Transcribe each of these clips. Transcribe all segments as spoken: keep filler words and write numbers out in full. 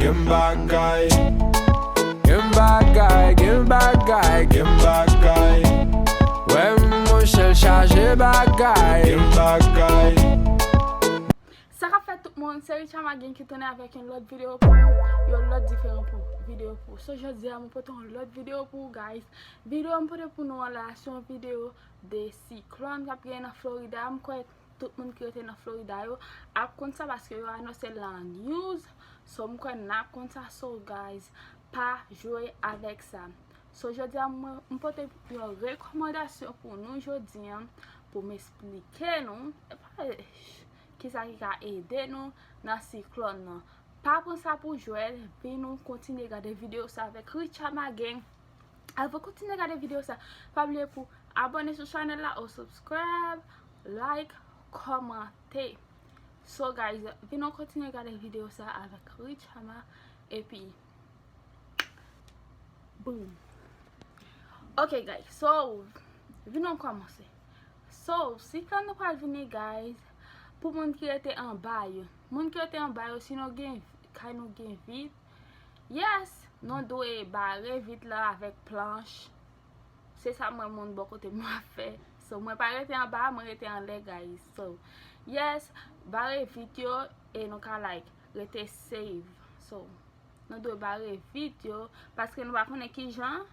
Gen bagay. Gen bagay, gen bagay, gen bagay. Wè monchè l chaje bagay. Gen bagay. Sa k ap fèt tout moun, se Richama Gang ki tounen avèk yon lòt videyo pou yon lòt diferan pou videyo pou. So jodi a mwen pote yon lòt videyo pou guys. Videyo mwen pote pou nou an la se yon videyo de siklòn k ap genyen nan Florida. Mwen kwè tout moun ki rete nan Florida yo ap konn sa paske yo anonse l nan news. So mwen kwè n ap konn sa. So guys, pa jwe avèk sa. So jodi a mwen mwen pote yon rekòmandasyon pou nou jodi a pou m esplike nou kisa ki ka ede nou nan siklòn nan. Pa pran sa pou jwèt, vin nou kontinye gade videyo sa avèk Richama Gang. Avan kontinye gade videyo sa, pa bliye pou abòne sou chanèl la ou subscribe, like, kòmante. So guys, vin nou kontinye gade videyo sa avèk Richama epi boom. Ok guys, so vin nou kòmanse. So siklòn nan pral vini guys, pou moun ki rete anba yo. Moun ki rete anba yo, si nou gen kay nou gen vit, yes, nou dwe bare vit la avèk planch. Se sa mwen moun bò kote mwen ap fè. So mwen pa rete anba, mwen rete anlè guys. So yes, bare vit yo e nou ka like rete safe. So nou dwe bare vit yo paske nou pa konnen kijan,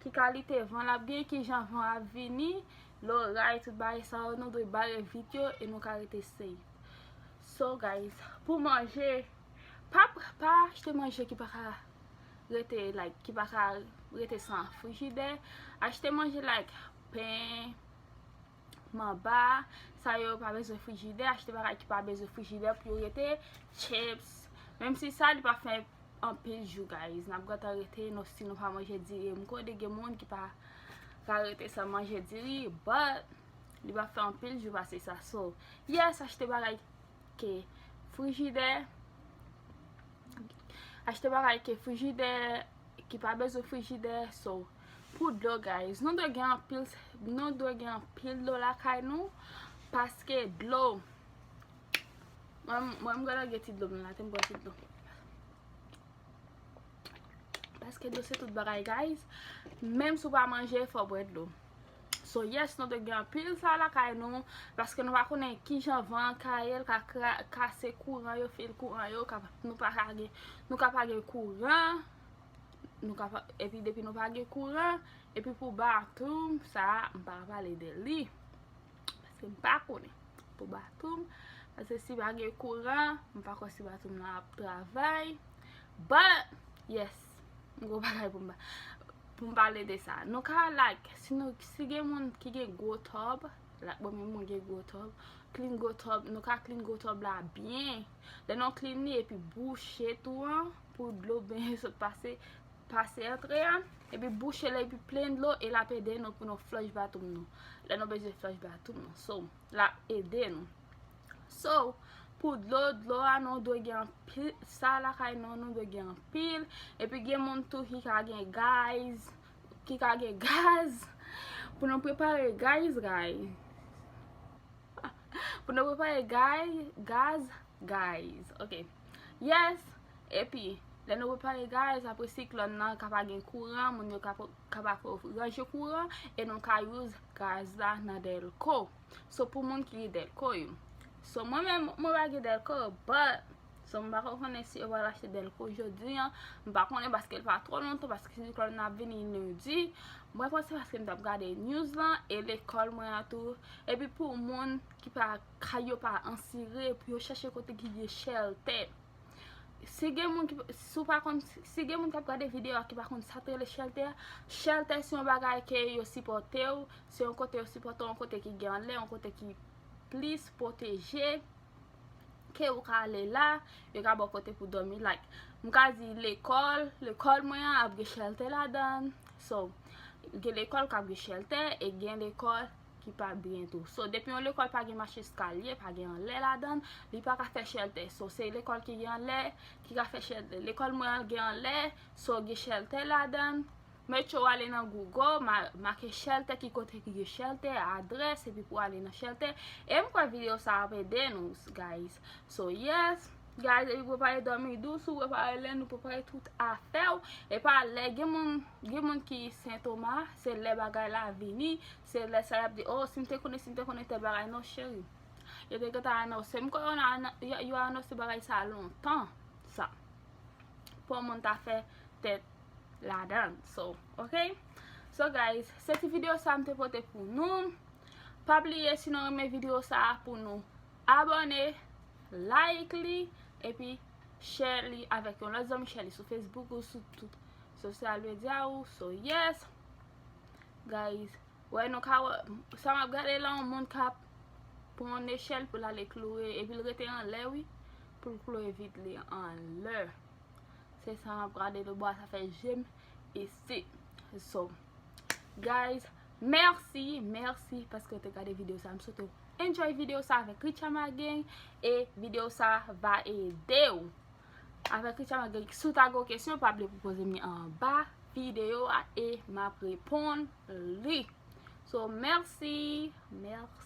ki kalite van l ap gen, kijan van ap vini, loray, tout bagay sa yo, nou dwe bare vit yo e nou ka rete safe. So guys, pou manje, pa pa achte manje ki pa ka rete like ki pa ka rete san frijidè. Achte manje like pen, manba, sa yo pa bezwen frijidè. Achte bagay ki pa bezwen frijidè pou yo rete, chips. Menm si sa li pa fè anpil jou guys, n ap gentan rete nou si nou pa manje diri. M konnen gen moun ki pa ka rete san manje diri, but li pa fè anpil jou pase sa. So yes, achte bagay ke frijidè, achte bagay ke frijidè, ki pa bezwen frijidè. So pou dlo guys, nou dwe gen anpil, nou dwe gen anpil dlo lakay nou paske dlo, mwen mwen m gentan gen ti dlo m nan la, te m pran ti dlo. Paske dlo se tout bagay guys. Menm si w pa manje, fò w bwè dlo. So yes, nou dwe gen anpil sa lakay nou paske nou pa konnen kijan van an ka ye, l ka kase kouran yo, fil kouran yo, nou pa ka gen, nou ka pa gen kouran, nou ka pa, epi depi nou pa gen kouran, epi pou bathroom sa a m pa ka pale de li. Paske m pa konnen pou bathroom. Paske si pa gen kouran, m pa kwè si bathroom nan ap travay. But yes, m gon bagay pou m pou m pale de sa. Nou ka like, si nou si gen moun ki gen gwo tòb, like mwen menm mwen gen gwo tòb, clean gwo tòb, nou ka clean gwo tòb la byen. Lè nou clean li epi bouche tou an pou dlo byen sot pase pase antre a, epi bouche l epi plen dlo e l ap ede nou pou nou flush bathroom nou. Lè nou bezwen flush bathroom nou. So l ap ede nou. So pou dlo, dlo a nou dwe gen anpil, sa lakay nou, nou dwe gen anpil. Epi gen moun tou ki ka gen gaz, ki ka gen gaz. Pou nou prepare gaz, guys. Pou nou prepare gaz, gaz, guys. Ok. Yes. Epi lè nou prepare gaz, apre siklòn nan ka pa gen kouran, moun yo ka pa ka pa fè w ranje kouran e nou ka use gaz la nan dèlko. So pou moun ki gen dèlko yo. So mwen menm mwen pa gen dèlko, but so m pa ko konnen si yo pral achte dèlko jodi an. M pa konnen paske l pa twò lontan paske siklòn nan ap vini lendi. Mwen panse paske m t ap gade news lan e lekòl mwen an tou. Epi pou moun ki pa kay yo pa ansire, pou yo chèche kote ki gen chèltè. Si gen moun ki si w pa konn si gen moun k ap gade videyo a ki pa konn sa k rele chèltè a, chèltè se yon bagay ke yo sipòte w, se yon kote yo sipòte w, yon kote ki gen anlè, yon kote ki plis pwoteje, ke ou ka ale la, yo ka ba w kote pou dòmi. Like m ka di lekòl, lekòl mwen an ap gen chèltè ladan l. So gen lekòl k ap gen chèltè e gen lekòl ki pa byen tou. So depi yon lekòl pa gen mach eskalye, pa gen anlè ladan l, li pa ka fè chèltè. So se lekòl ki gen anlè ki ka fè chèltè. Lekòl mwen an gen anlè, so gen chèltè ladan l. Mete w ale nan Google, make chèltè, ki kote ki gen chèltè, adrès, epi pou ale nan chèltè. E m kwè videyo sa ap ede nou guys. So yes, Guys, epi prepare dòmi dous ou, prepare lenn ou, prepare tout afè w. E pa lè gen moun, gen moun ki sentoma, se lè bagay la vini, se lè sa y ap di, oh, si m te konnen, si m te konnen tèl bagay. Non, cheri. Yo te gentan anonse m, konnen yo, yo anonse bagay sa lontan, sa. Pou moun ta fè tèt ladan. So, ok? So, guys, se ti videyo sa m te pote pou nou. Pa bliye, si nou renmen videyo sa pou nou abòne, like li, epi share li avèk yon lòt zanmi, share li sou Facebook ou sou tout sosyal medya ou. So, yes, guys, wè nou ka wè, sa m ap gade la, yon moun k ap pran yon nechèl pou l ale kloure, epi l rete anlè, wi, pou l kloure vit li anlè. Se sa m ap gade, le bwa sa fè je m isi. So, guys, mèsi, mèsi paske w te gade videyo sa. M swete w enjoy videyo sa avèk Richama Gang e videyo sa va ede w. Avèk Richama Gang, si w ta gen kesyon, pa bliye pou poze m li anba videyo a e m ap reponn li. So, mèsi, mèsi.